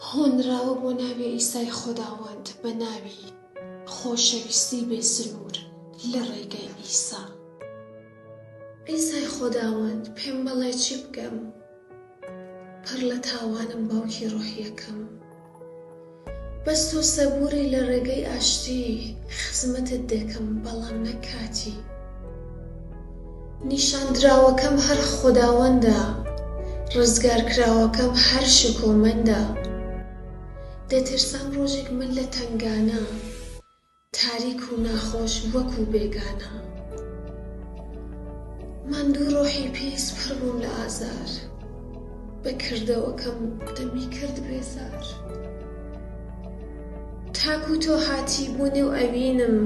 هۆنراوە بۆ ناوی عیسای خوداوەند بە ناوی خۆشەویستی بێ سنوور لە ڕێگەی عیسا. عیسای خوداوەند پێم بڵێ چی بکەم پڕ لە تاوانم باوکی ڕۆحیەکەم بەس تۆ سەبووری لە ڕێگەی ئاشتی خزمەتت دەکەم بەڵام نەک کاتی. نیشاندراوەکەم هەر خوداوەندە، ڕزگارکراوەکەم هەر شکۆمەندە. دەترسام ڕۆژێک من لە تەنگانە، تاریک و ناخۆش وەکو بێگانە. ماندوو ڕۆحی پیس پڕ بووم لە ئازار، بە کردەوەکەم دەمیکرد بێزار. تاکو تۆ هاتی بۆ نێو ئەوینم،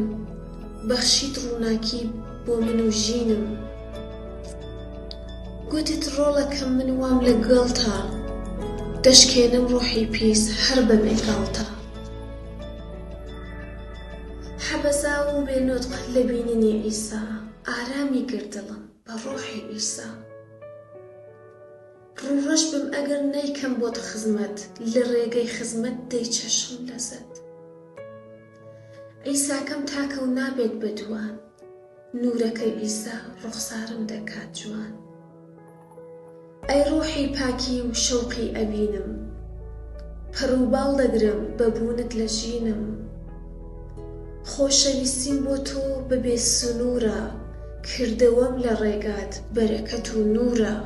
بەخشیت ڕووناکی بۆ من و ژینم. گوتت ڕۆڵەکەم من وام لە گەڵتا، دەشکێنم ڕۆحی پیس هەر بە بێ گاڵتە. حەپەساو و بێ نوتق لە بینینی عیسا، ئارامی گرت دڵم بە ڕۆحی عیسا. ڕووڕەش بم ئەگەر نەیکەم بۆت خزمەت، لە ڕێگەی خزمەت دەیچەشم لەزەت. عیساکەم تاکە و نابێت بە دووان، نوورەکەی عیسا ڕوخسارم دەکات جوان. ئەی ڕۆحی پاکی و شەوقی ئەوینم، پەڕ و باڵ دەگرم بە بوونت لە ژینم. خۆشەویستیم بۆ تۆ بە بێ سنوورە، کردەوەم لە ڕێگات بەرەکەت و نوورە.